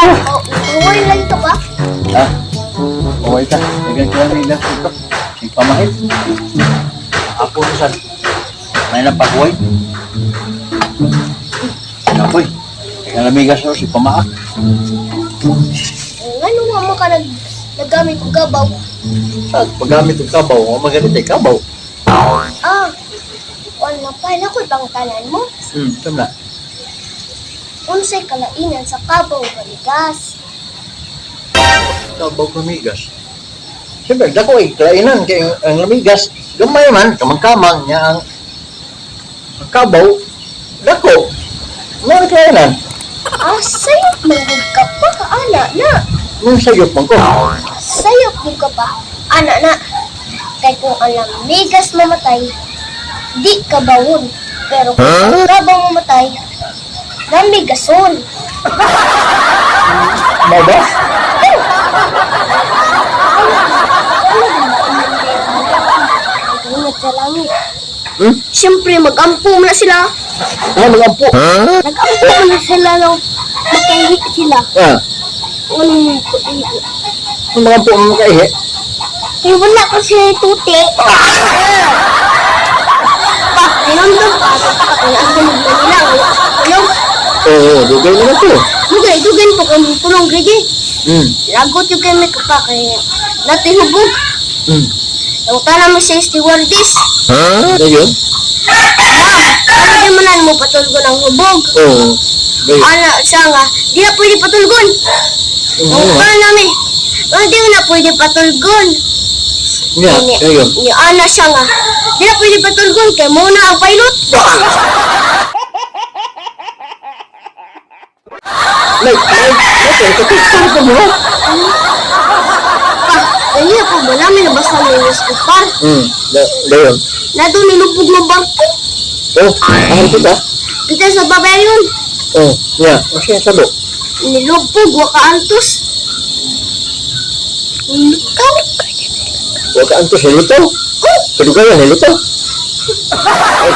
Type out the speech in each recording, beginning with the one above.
Pa, huwag lagi ka pa? Ha? Okay ka. Dagan ka lang nila dito. Sige pamahit. Apo na san. May nang paghuway. Apoy. Dagan lamigas no, si pamaak. Ngano nga mo ka naggamit og kabaw? Sa paggamit og kabaw, ang maganit ay kabaw. Ah, kuan lang pa, na ko'y pangtanan mo. Tama na. Unsay kalainan sa kabaw baligas? Kabaw lamigas. Siyempre, dako ay klainan kay ang lamigas. Gamay man, kamang-kamang niya ang kabaw. Dako. Ano klainan? Ah, sayop man gud ka pa, ana na. Nung sayop man ko. Sayop mo ka pa, ana na. Kay kung ang lamigas mamatay, di ka bawon. Pero kung ang kabaw mamatay, lamigason. Mao ba? Ingat sa langit. Hmm? Siyempre, mag-ampo man na sila. Ano magampo? Nag-ampo man na sila nung makahi sila. Ah, Anong makahi? ano magampo ang makaihi? Kaya wala kasi tuti. Pa, hinamdam pa. Kaya ang tulog na nila. Tulog. Oo, dugay naman to. Dugay, dugay po kung tulong grigi. Lagot yung kami ka pa. Kaya natin hubog. Ang tala mo sa stewardess. Dayon? Ma'am, ano di man mo patulgon ang hubog? Oo. Dayon. Ana, siya nga, di na pwede patulgon. Ang tala namin, ah, di na pwede patulgon. Nga, dayon. Ni ana siya nga, di na pwede patulgon kay muna ang pilot. Like, like, like, like, like, mo. Pa, kanya po ba namin nabasa ng newspaper? Dayon. Na doon nilubog ng barko. Oh, ahal kita. Kita sa babae yun. Oh, nga. O siya, sabo. Nilubog, wakaantos. Nilutaw. Huwag ka antos, nilutaw. Kadugayan, nilutaw. Ay,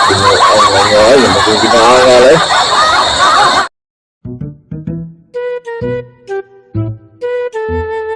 ay, ay, ay, ay, ay,